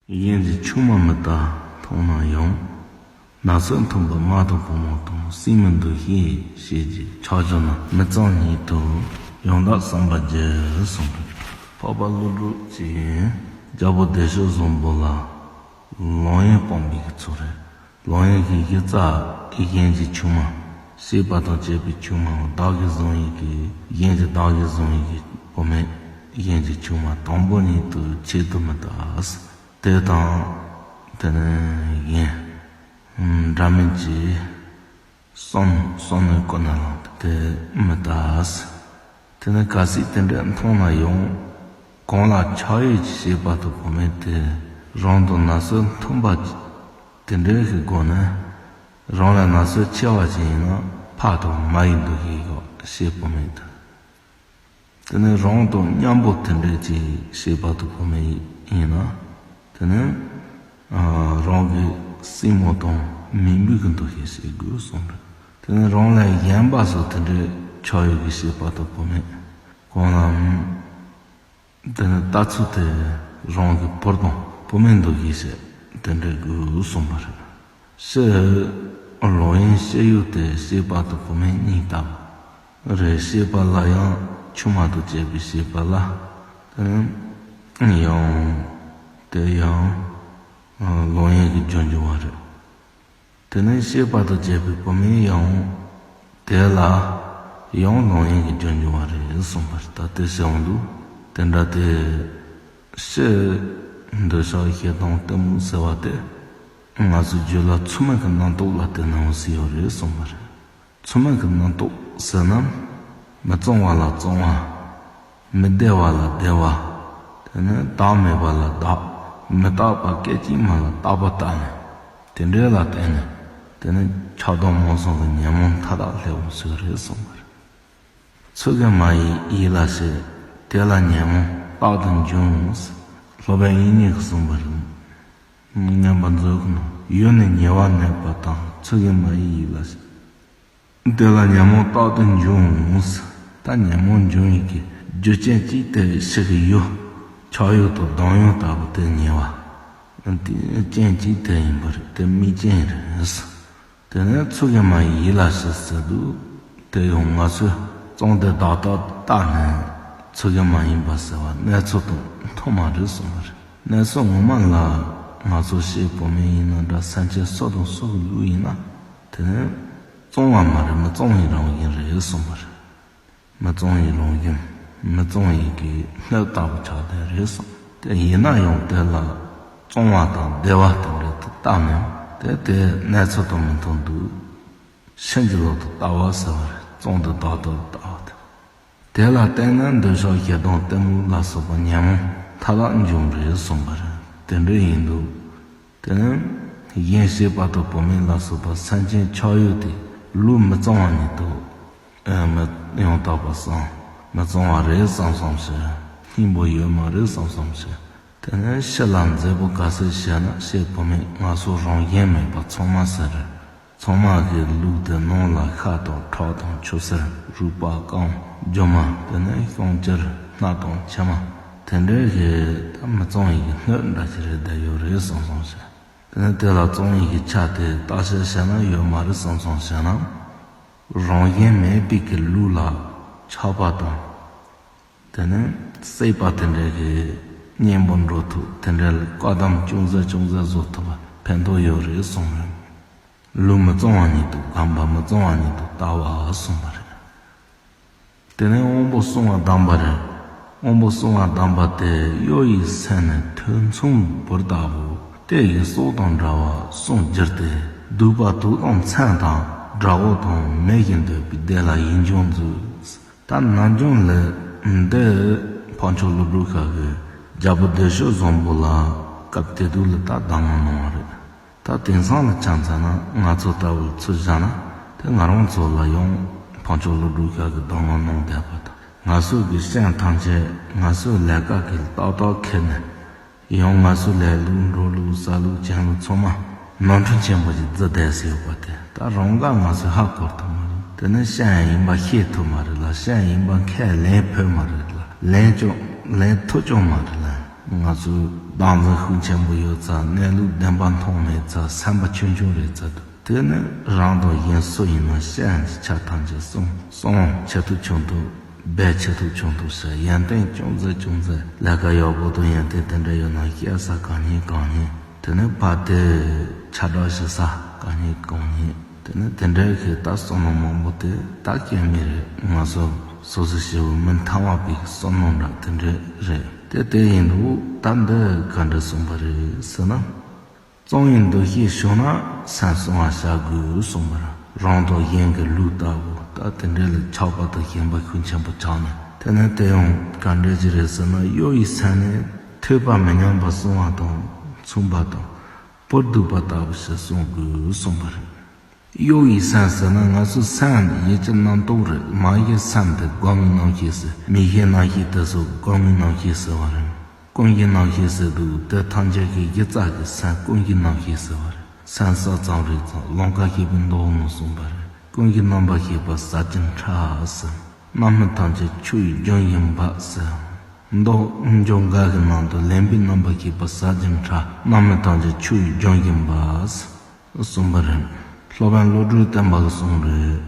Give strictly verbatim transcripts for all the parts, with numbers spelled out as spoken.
གཞན་གྱི་ཆུང་མ་མི་ལྟ་མཐོང་ན་ཡང་། ན་ཚོད་མཐུན་པ་མ་དང་བུ་མོ་དང་། སྲིང་མོ་འདུ་ཤེས་བྱེད་ཀྱི་ཆགས་བྱུང་ན། མི་གཙང་ཉིད་དུ་ཡང་དག་བསམ་པར་བགྱི་གསུངས་པས། འཕགས་པ་ཀླུ་སྒྲུབ་ཀྱིས་རྒྱལ་པོ་བདེ་གཤེགས་བཟང་པོ་ལ་ལོང་བས་སྤངས་པའི་གི་ཚུལ་རེད། ལོང་བས་གི་གཞི་རྩ་གཞན་གྱི་ཆུང་མ། སྲེད་པ་དང་བཅས་པའི་ཆུང་མ། བདག་གིས་བཟུང་བའི་གི་གཞན་གྱི་བདག་གིས་བཟུང་བའི་གི་བུད་མེད། གཞན་གྱི་ཆུང་མ་དང་པོ་ཉིད་དུ་ཆེད་དུ་མི་ལྟ། དེ་དང་དེ་ནས་གཞན་འདྲ་མིན་གྱི་བསམ་བསམ་མནོའི་ཀུན་ནས་བསླངས་ཏེ་དེ་མི་ལྟ། དེ་ནས་གལ་སྲིད་དེ་འདྲ་མཐོང་ན་ཡང་། གང་ལ་ཆགས་ཡོད་ཀྱི་སྲེད་པ་དང་བུད་མེད་དེ་རང་དང་ན་ཚོད་མཐུན་པ་དེ་འདྲའི་གི་སྒོ་ནས། རང་ལས་ན་ཚོད་ཆེ་བ་ཅིག་ཡིན་ན་ཕ་དང་མ་ཡི་འདུ་ཤེས་ཡོད་སྲེད་བུད་མེད་དེ། དེ་ནས་རང་དང་མཉམ་པོ་དེ་འདྲའི་ཅིག་སྲེད་པ་དང་བུད་མེད་ཡིན་ན། དེ་ནས་ཨ་རང་གི་སྲིང་མོ་དང་མིང་པོའི་གི་འདུ་ཤེས་བྱེད་དགོས་གསུངས་པས། དེ་ནས་རང་ལས་གཞན་པ་སོགས་དེ་འདྲའི་ཆགས་ཡོད་ཀྱི་སྲེད་པ་དང་བུད་མེད་གང་ལ། དེ་ནས་ལྟ་ཚུལ་དེ་རང་གི་བུ་དང་བུད་མེད་འདུ་ཤེས་བྱེད་དེ་འདྲའི་དགོས་གསུངས་པ་རེད། ཕྱི་ལོང་བས་སྤྱི་ཡུལ་དེ་སྲེད་པ་དང་བུད་མེད་གཉིས་ལྟ་བུ་རེད། སྲེད་པ་ལ་ཡང་ཆུང་མ་དང་བཅས་པའི་སྲེད་པ་ལ། དེ་ནས་ཡང་དེ་ཡང་ལོང་བས་གི་རྒྱུར་འགྱུར་བ་རེད། དེ་ནས་སྲེད་པ་དང་བཅས་པའི་བུད་མེད་ཡང་དེ་ལ་ཡང་ལོང་བས་གི་རྒྱུར་འགྱུར་བ་རེད་གསུངས་པ་རེད། ད་དེ་ཟེར་འོང་དུས་དེ་འདྲ་དེ་ཕྱི་འདོད་ཆགས་ཞེ་སྡང་གཏི་མུག་ཟེར་བ་དེ་ང་ཚོའི་རྒྱུད་ལ་མཚུངས་མེད་ཀྱི་རྣམ་རྟོག་ལ་བརྟེན་ནའང་སྲིད་ཡོད་རེད་གསུངས་པ་རེད། མཚུངས་མེད་ཀྱི་རྣམ་རྟོག་ཟེར་ན། མི་གཙང་བ་ལ་གཙང་བ། མི་བདེ་བ་ལ་བདེ་བ། དེ་ནས་བདག་མེད་པ་ལ་བདག་མི་རྟག་པ་སྐད་ཅིག་མ་ལ་རྟག་པ་བཏགས་ནས། དེ་འདྲའི་ལ་བརྟེན་ནས། དེ་ནས་ཆགས་སྡང་མང་སོང་གི་ཉོན་མོངས་མཐའ་དག་སླེབས་འོང་ཟེར་རེད་གསུངས་པ་རེད། ཚིག་གིས་མ་ཡིས་ཡིད་ལ་བྱེད། དེ་ལ་ཉོན་མོངས་རྟག་ཏུ་འབྱུང་ངོ་། སློབ་དཔོན་དབྱིག་གཉེན་གྱིས་གསུངས་པ་རེད། ངན་པ་མཛོད་ཀུན་ཡུལ་ནི་ཉེ་བར་གནས་པ་དང་། ཚིག་གིས་མ་ཡིས་ཡིད་ལ་བྱེད། དེ་ལ་ཉོན་མོངས་རྟག་ཏུ་འབྱུང་ངོ་། ད་ཉོན་མོངས་འབྱུང་བའི་གི་རྒྱུ་རྐྱེན་གཅིག་དེ་ཕྱི་གི་ཡུལ་ཆགས་ཡུལ་དང་སྡང་ཡུལ་ལྟ་བུ་དེ་ཉེ་བ། དེ་རྐྱེན་གཅིག་དེ་ཡིན་པ་རེད། དེ་དམིགས་རྐྱེན་རེད། དེ་ནས་ཚིག་གིས་མ་ཡིས་ཡིད་ལ་བྱེད་ཟེར་དུས། དེ་ཡང་ང་ཚོས་གཙང་བདེ་བདག་ལྟ་བལྟས་ནས་ཚིག་གིས་མ་ཡིན་པ་ཟེར་བ་གནས་ཚུལ་དང་མཐུན་མ་རེད་གསུངས་པ་རེད། གནས་ཚུལ་ངོ་མ་ལ་ང་ཚོ་སྲེད་བུད་མེད་ཡིན་ན་འདྲ། སེམས་ཅན་སུ་དང་སུ་གི་ལུས་ཡིན་ན། དེ་ནས་གཙང་བ་མ་རེད། མི་གཙང་བའི་རང་བཞིན་རེད་གསུངས་པ་རེད། མི་གཙང་བའི་རང་བཞིན། མི་གཙང་བའི་གི་སྣོད་ལྟ་བུ་ཆགས་བསྡད་རེད་གསུངས། དེ་ཡིན་ན་ཡང་དེ་ལ་གཙང་བ་དང་བདེ་བ་དེ་འདྲ་དེ་བཏགས་ནས། དེ་དེ་གནས་ཚུལ་དང་མི་མཐུན་དུས། ཕྱིན་ཅི་ལོག་ཏུ་ལྟ་བ་ཟེར་བ་རེད། གཙང་དུ་བདག་ཏུ་ལྟ་བ་དེ། དེ་ལ་བརྟེན་ནས་འདོད་ཆགས་ཞེ་སྡང་གཏི་མུག་ལ་སོགས་པ་ཉོན་མོངས་མཐའ་དག་འབྱུང་རེད་གསུངས་པ་རེད། དེ་འདྲ་ཡིན་དུས། དེ་ནས་གཞན་སྲེད་པ་དང་བུད་མེད་ལ་སོགས་པ་སེམས་ཅན་ཆགས་ཡུལ་དེ་ལུས་མི་གཙང་བ་ཉིད་དུ། ཨེ་མི་ཡང་དག་པར་བསམ། མི་གཙང་བ་རེད་བསམ་བསམ་བྱས། སྙིང་པོ་ཡོད་མ་རེད་བསམ་བསམ་བྱས། དེ་ནས་ཕྱི་ལ་མཛེས་པོ་ག་ཚོད་བྱས་ན་སྲེད་བུད་མེད་ང་ཚོ་རང་བཞིན་མེད་པ་ཚང་མ་ཟེར་རེད། ཚང་མ་གི་ལུས་དེ་ནང་ལ་ཤ་དང་ཁྲག་དང་ཆུ་སེར་རུས་པ་རྐང་རྒྱུ་མ། དེ་ནས་རྐང་དཀྱིལ་སྣ་དང་མཆིལ་མ། དེ་འདྲའི་གི་ད་མི་གཙང་བའི་གི་སྣོད་འདྲ་ཞིག་རེད་བསྡད་ཡོད་རེད་བསམ་བསམ་བྱས། དེ་ནས་དེ་ལ་གཙང་བའི་གི་ཆ་དེ་བརྟག་དཔྱད་བྱས་ན་ཡོད་མ་རེད་བསམ་བསམ་བྱས་ན། རང་བཞིན་མེད་པའི་གི་ལུས་ལ་ཆགས་པ་དང་། དེ་ནས་སྲེད་པ་དེ་འདྲའི་གི་གཉེན་པོ་འགྲོ་ཐུབ། དེ་འདྲའི་བཀག་སྡོམ་ཅུང་ཟད་ཅུང་ཟད་བཟོ་ཐུབ་པ་ཕན་ཐོགས་ཡོད་རེད་གསུངས་རེད། ལུས་མི་གཙང་བ་ཉིད་དུ་སྒོམ་པ། མི་གཙང་བ་ཉིད་དུ་ལྟ་བ་གསུངས་པ་རེད། དེ་ནས་དབང་པོ་གསུམ་པ་བསྡམས་པ་རེད། དབང་པོ་གསུམ་པ་བསྡམས་པ་དེ་གཡོ་ཡི་སེམས་ནི་ཐོས་མཚམས་བུར་ལྟ་བུ། དེ་ཡི་སྲོག་དང་འདྲ་བ་གསུམ་གྱུར་ཏེ། སྡུག་པ་དུག་དང་མཚན་དང་དགྲ་བོ་དང་མི་བཞིན་འདོད་པའི་བདེ་ལ་ཡིད་འབྱུང་མཛོད། ད་ནམ་རྒྱུན་ལས་འདི་འཕགས་མཆོག་ཀླུ་སྒྲུབ་ཤཱཀྱ་གིས་རྒྱལ་པོ་བདེ་གཤེགས་བཟང་པོ་ལ་སྐབས་དེ་དུས་ལ་ད་གདམས་ངག་གནང་བ་རེད། ད་དེང་སང་ལ་ཆ་མཚོན་ན་ང་ཚོ་ལྟ་བུར་ཚུར་བཞག་ན། དེ་ང་རང་ཚོ་ལ་ཡང་འཕགས་མཆོག་ཀླུ་སྒྲུབ་ཤཱཀྱ་གིས་གདམས་ངག་གནང་བསྡད་པ་དང་། ང་ཚོ་གི་སེམས་ཐམས་ཅད་ང་ཚོའི་ལས་ཀ་གིས་ཏག་ཏག་ཁེལ་ནས། ཡང་ང་ཚོའི་ལས་ལུགས་འགྲོ་ལུགས་ཟ་ལུགས་གྱོན་ལུགས་ཚང་མ་ནོར་འཁྲུལ་ཆེན་པོ་ཞིག་བརྫིས་བསྡད་ཟེར་ཡོད་པ་དེ། ད་རང་ག་ང་ཚོས་ཧ་གོ་ཐུབ་མ་རེད། དེ་ནི་བཤད་ཡིན་པ་ཤེས་ཐུབ་མ་རེད་ལ། བཤད་ཡིན་པ་ཁས་ལེན་ཕོད་མ་རེད་ལ། ལེན་ཆོག་ལེན་ཐུབ་ཆོག་མ་རེད་ལ། ང་ཚོས་བདག་འཛིན་ཤུགས་ཆེན་པོ་ཡོད་ཙང་གནས་ལུགས་བདེན་པ་མཐོང་མེད་ཙང་བསམ་པ་ཆུང་ཆུང་རེད་ཙང་། དེ་ནི་རང་དང་གཞན་སུ་ཡིན་ན་ཤེས་ཡོན་གྱི་ཆ་ཐམས་ཅད་སྲུང་སྲུང་། བྱེད་ཐུབ་ཆུང་ཐུབ་འབད། བྱེད་ཐུབ་ཆུང་ཐུབ་བྱེད། ཡོན་ཏན་ཅུང་ཟད་ཅུང་ཟད་ལས་ཀ་ཡག་པོ་དང་ཡོན་ཏན་དེ་འདྲ་ཡོད་ན་བཤད་ས་གང་ཡིན་གང་ཡིན། དེ་ནི་ཕར་དེ་ཁྱབ་བསྒྲགས་ཞུ་ས་གང་ཡིན་གང་ཡིན། དེ་ནི་དེ་འདྲའི་གི་ད་བསམ་བློ་མང་པོ་དེ་ད་སྐྱེ་མི་རེད། ང་ཚོ་སོ་སོ་ཞེ་པོ་མི་ཐ་མ་པའི་བསམ་བློ་འདྲ་དེ་འདྲ་རེད། དེ་དེ་ཡིན་དུས་ད་འདི་ག་འདྲ་གསུངས་པ་རེད་ཟེར་ན། གཙང་བའི་འདུ་ཤེས་བྱུང་ན་སེམས་བསྲུང་བར་བྱ་དགོས་གསུངས་པ་རེད། རང་དང་གཞན་གྱི་ལུགས་ལྟ་བུ་ད་དེ་འདྲ་ལ་ཆགས་པ་དང་ཞེན་པ་ཤུགས་ཆེན་པོ་ཆགས་ནས། དེ་ནི་དེ་ཡང་ག་འདྲ་ཅིག་རེད་ཟེར་ན། གཡོ་བའི་སེམས་ནི་ཐོས་པ་མི་ཉམས་པར་བསྲུང་བ་དང་མཚུངས་པ་དང་། བུ་སྡུག་པ་ལྟ་བུ་ཞིག་བསྲུང་དགོས་གསུངས་པ་རེད། གཡོ་བའི་སེམས་ཟེར་ན་ང་ཚོའི་སེམས་ཡིད་ཀྱི་རྣམ་རྟོག་རེད། མ་ཡི་སེམས་དེ་སྒོམ་གྱི་རྣམ་ཤེས་ཟེར། མི་ཤེས་རྣམ་ཤེས་དེ་ཚོ་སྒོམ་གྱི་རྣམ་ཤེས་ཟེར་བ་རེད། ཀུན་གྱི་རྣམ་ཤེས་ཟེར་དུས་དེ་ཐམས་ཅད་ཀྱི་གཞི་རྩ་གི་སེམས་ཀུན་གྱི་རྣམ་ཤེས་ཟེར་བ་རེད། སེམས་ས་ཙམ་རིག་ཙམ་ཀླན་ཀ་ཤེས་པའི་མདོ་ནས་གསུངས་པ་རེད། ཀུན་གྱི་རྣམ་པར་ཤེས་པ་ཟད་ཅིང་ཕྲ་ཟེར། རྣམ་སྨིན་ཐམས་ཅད་ཆུ་ཡི་རྒྱུན་ཡིན་པ་ཟེར། མདོ་འཇོམས་དགའ་གི་ནང་དུ་ལེན་པའི་རྣམ་པར་ཤེས་པ་ཟད་ཅིང་ཕྲ། རྣམ་སྨིན་ཐམས་ཅད་ཆུ་ཡི་རྒྱུན་ཡིན་པ་ཟེར་གསུངས་པ་རེད། སློབ་དཔོན་བློ་གྲོས་བརྟན་པ་གིས་གསུངས་རེད།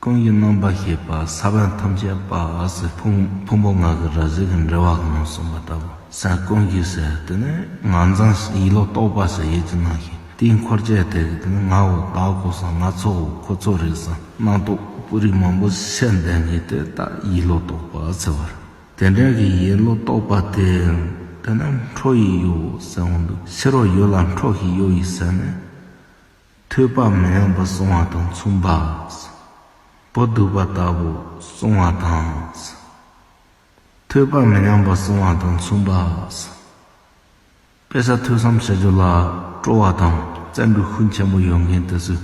ཀུན་གྱི་རྣམ་པར་ཤེས་པ་ས་བོན་ཐམས་ཅད་པ་ཟེར། ཕུང་ཕུང་པོ་ལྔ་གི་རང་བཞིན་གྱི་འགྲེལ་བ་གི་ནང་གསུངས་པ་ལྟ་བུ། སེམས་ཀུན་གྱི་ཟེར་དེ་ནི་ངར་འཛིན་ཡིད་ལ་རྟོག་པ་ཟེར། ཡིད་ཀྱི་རྣམ་ཤེས་དེའི་འཁོར་སྐྱེས་དེ་གི་དེ་ནི་ངའོ་བདག་གོ་སོང་། ང་ཚོའོ་ཁོ་ཚོ་རེད་བསམ་རྣམ་རྟོག་སྤུ་རིས་མང་པོ་ཤར་བསྡད་མཁན་དེ་ད་ཡིད་ལ་རྟོག་པ་ཟེར་བ་རེད། དེ་འདྲ་གི་ཡིད་ལ་རྟོག་པ་དེ་དེ་ནི་འཕྲོ་ཡི་གཡོ་ཟེར་འོང་དུས། ཕྱི་རོལ་ཡུལ་ལ་འཕྲོ་ཞིང་གཡོ་བའི་སེམས་ནི། ཐོས་པ་མི་ཉམས་པར་བསྲུང་བ་དང་མཚུངས་པ། བུ་སྡུག་པ་ལྟ་བུ་བསྲུང་བ་དང་། ཐོས་པ་མི་ཉམས་པར་བསྲུང་བ་དང་མཚུངས་པ། དཔེ་ཆ་ཐོས་བསམ་བྱེད་རྒྱུ་ལ་སྤྲོ་བ་དང་བརྩོན་འགྲུས་ཤུགས་ཆེན་པོ་ཡོད་མཁན་དེ་ཚོས་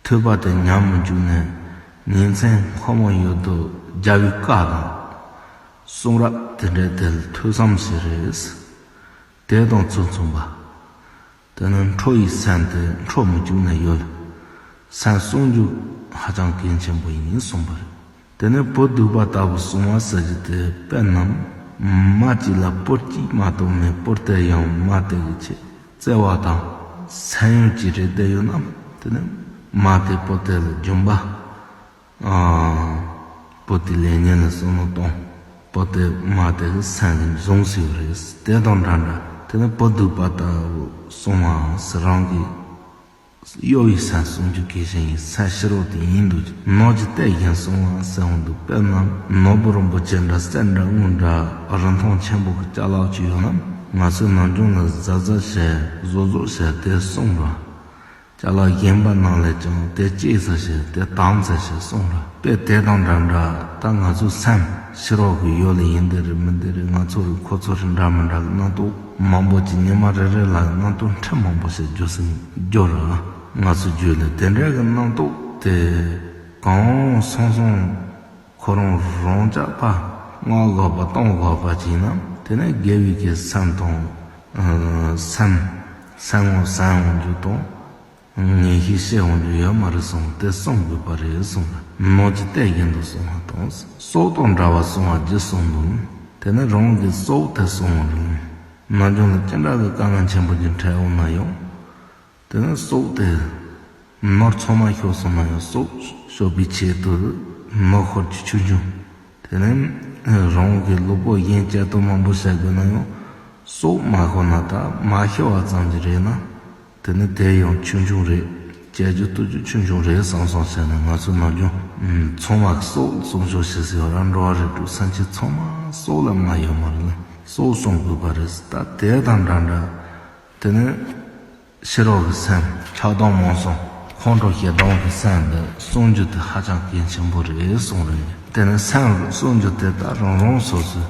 ཐོས་པ་དེ་ཉམས་མི་བཅུག་ནས། ཉིན་མཚན་ཁོམ་ཡོད་དུས་རྒྱལ་བའི་བཀའ་དང་གསུང་རབ་དེ་འདྲ་དེ་ལ་ཐོས་བསམ་བྱེད་རེས། དེ་དང་ཚུར་མཚུངས་པ། དེ་ནི་འཕྲོ་ཡི་སེམས་དེ་འཕྲོ་མི་བཅུག་ནས་ཡོད། སེམས་བསྲུང་རྒྱུ་ཧ་ཅང་གལ་ཆེན་པོ་ཡིན་གསུངས་པ་རེད། དེ་ནས་བུ་སྡུག་པ་ལྟ་བུ་བསྲུང་བ་ཟེར་རྒྱུ་དེ། དཔེར་ན་མ་གཅིག་ལ་བུ་གཅིག་མ་གཏོགས་མེད། བུ་དེ་ཡང་མ་དེ་གི་ཆེད་བརྩེ་བ་དང་སེམས་ཡོན་གྱིས་རེ་བསྡད་ཡོད་ན། དེ་ནས་མ་དེ་བུ་དེ་ལ་སྦྱིན་པ། ཨ། བུ་དེ་ལ་ཉིན་ལ་བསམ་བློ་གཏོང་། བུ་དེ་མ་དེ་གི་སེམས་ཀྱི་བཟང་ཟེར་རེད། དེ་དང་འདྲ་འདྲ། དེ་ནི་བུ་སྡུག་པ་ལྟ་བུ་བསྲུང་བ་ཟེར། རང་གི་གཡོ་བའི་སེམས་བསྲུང་རྒྱུ་གལ་ཆེན་ཡིན། སེམས་ཕྱི་རོལ་དེ་ཡིན་དུས་ནོར་གྱིས་བལྟས་བཞིན་བསྲུང་བ་ཟེར་འོང་དུས། དཔེར་ན་ནོར་བུ་རིན་པོ་ཆེ་འདྲ་གསེར་འདྲ་དངུལ་འདྲ་རིན་ཐང་ཆེན་པོ་གི་ཅ་ལག་ཅིག་ཡོད་ན། ང་ཚོས་ནམ་རྒྱུན་ལ་གཟབ་གཟབ་བྱས་བཟོ་བཟོ་བྱས་དེ་བསྲུང་རོགས། ཅ་ལག་གཞན་པ་རྣམས་ལས་ཀྱང་དེ་གཅེས་སུ་བྱས་དེ་དམ་ཚིག་ཞིག་སྲུང་རོགས། དཔེ་དེ་དང་འདྲ་འདྲ། ད་ང་ཚོའི་སེམས་ཕྱི་རོལ་གྱི་ཡུལ་ལ་ཡིན་འདི་རེད་མིན་འདི་རེད། ང་ཚོ་རེད་ཁོ་ཚོ་རེད་འདྲ་མི་འདྲ་གི་རྣམ་རྟོག་མང་པོ་ཅིག་ཉི་མ་རེ་རེ་ལ་རྣམ་རྟོག་ཁྲི་མང་པོ་ཞིག་རྒྱུ་སྲིད་རྒྱུ་རེད། ང་ཚོ་རྒྱུད་ལ་དེ་འདྲ་གི་རྣམ་རྟོག་དེ་གང་སོང་སོང་ཁོ་རང་རང་ཅག་པ་སྔོག་དགོས་པ་གཏོང་དགོས་པ་ཅིག་ཡིན་ན། དེ་ནས་དགེ་བའི་གི་སེམས་དང་། ཨ། སེམས་སེམས་ངོ་སེམས་འོང་རྒྱུ་དང་། ངེས་ཤེས་སྐྱེ་འོང་རྒྱུ་ཡོད་མ་རེད་གསུངས། དེ་བསྲུང་དགོས་པ་རེད་གསུངས། ནོར་གྱིས་བལྟས་བཞིན་དུ་བསྲུང་བ་དང་། སྲོག་དང་འདྲ་བར་བསྲུང་བ་བརྒྱད་གསུངས་འདུག་དེ་ནས་རང་གི་སྲོག་དེ་བསྲུང་བ་རེད། ནམ་རྒྱུན་ལ་ཅི་འདྲ་གི་དཀའ་ངལ་ཆེན་པོ་ཅིག་འཕྲད་འོང་ན་ཡང་། དེ་ནས་སྲོག་དེ་ནོར་ཚང་མ་ཤོར་སོང་ན་ཡང་སྲོག་ཤོར་བའི་ཆེད་དུ་ནོར་ཤོར་རྒྱུ་ཆུང་ཆུང་། དེ་ནས་རང་གི་ལུས་པོ་གཞན་གཅེས་གཏོགས་མང་པོ་བྱ་དགོས་ན་ཡང་སྲོག་མ་ཤོར་ན། ད་མ་ཤི་བ་ཙམ་གྱིས་རེད་ན། དེ་ནི་དེ་ཡང་ཆུང་ཆུང་རེད། བྱེད་རྒྱུ་ཐུབ་རྒྱུ་ཆུང་ཆུང་རེད་བསམ་བསམ་བྱས་ནས། ང་ཚོ་ནམ་རྒྱུན་ཚང་མ་སྲོག་སྲུང་སྐྱོབ་བྱེད་ཟེར་བ་ར། འགྲོ་བ་རིགས་དྲུག་སེམས་ཅན་ཚང་མ་སྲོག་ལས་མར་ཡོད་མ་རེད་ལ། སྲོག་སྲུང་དགོས་པ་རེད། ད་དེ་དང་འདྲ་འདྲ། དེ་ནི་ཕྱི་རོལ་གྱི་སེམས་ཆགས་སྡང་མང་སོང་ཁོང་ཁྲོ་ཞེ་སྡང་གི་སེམས་འདི་སྲུང་རྒྱུ་དེ་ཧ་ཅང་གལ་ཆེན་པོ་རེད་གསུངས་རེད། དེ་ནི་སེམས་སྲུང་རྒྱུ་དེ་ད་རང་རང་སོ་སོས།